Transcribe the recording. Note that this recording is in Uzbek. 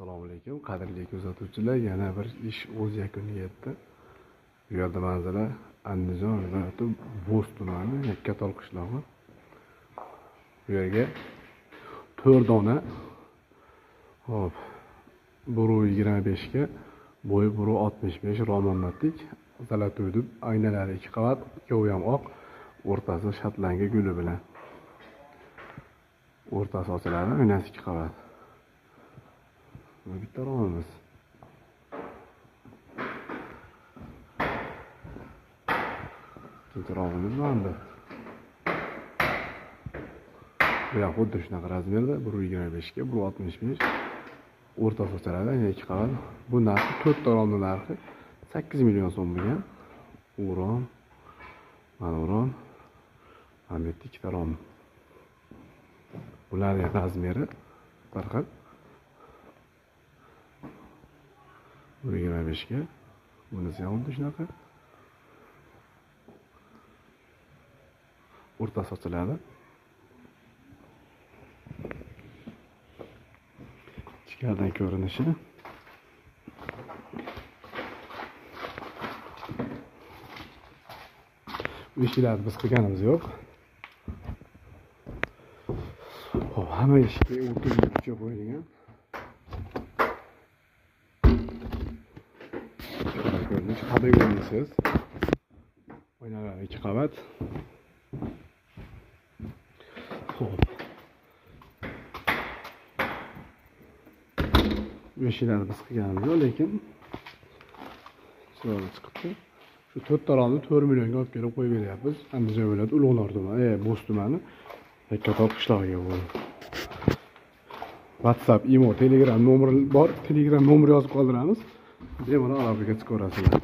Assalomu alaykum, qadrli kuzatuvchilar, yana bir ish o'z yakuniga yetdi. Bu yerda manzara Andijon viloyati Bo'z tumani, Yakkatol qishlog'i. Bu yerga 4 dona, hop, 1.25 ga, bo'yi 1.65 rom o'rnatdik. Zalatoy dub, oynalari 2 qavat, ikkovi ham oq, o'rtasi shotlandiya guli bilan. O'rtasi ochiladi, oynasi 2 qavat. Bu bitta romimiz. Ikkinchi romimiz mana bu. Bu ham xuddi shunaqa razmerda, 1.25 ga, 1.65, o'rtasi ochiladi, ayna 2 qavat. Bu narxi 4 ta romning narxi 8 million so'm bo'lgan. U rom, mana u rom, mana bu yerda 2 ta rom. Bularning razmeri bir xil. 1.25 ga, bunisi ham xuddi shunaqa. O'rtasi ochiladi. Ichkaridan ko'rinishi. Bu ishlarni biz qilganimiz yo'q. Xo'p, hamma eshikka o'tirib qo'yilgan. Ko'rinish qadrlaysiz. Oynalar 2 qavat. Xo'p. Bu ishlarni biz qilganimiz yo'q, lekin chiroyli chiqibdi. Shu 4 ta romni 4 millionga olib kelib qo'yib beryapmiz. Andijon viloyati Ulug'nor tumani, Bo'z tumani, Yakkatol qishlog'iga bu. WhatsApp, Imo, Telegram nomeri bor. Telegram nomeri yozib qoldiramiz. Bemalol aloqaga chiqaverasizlar.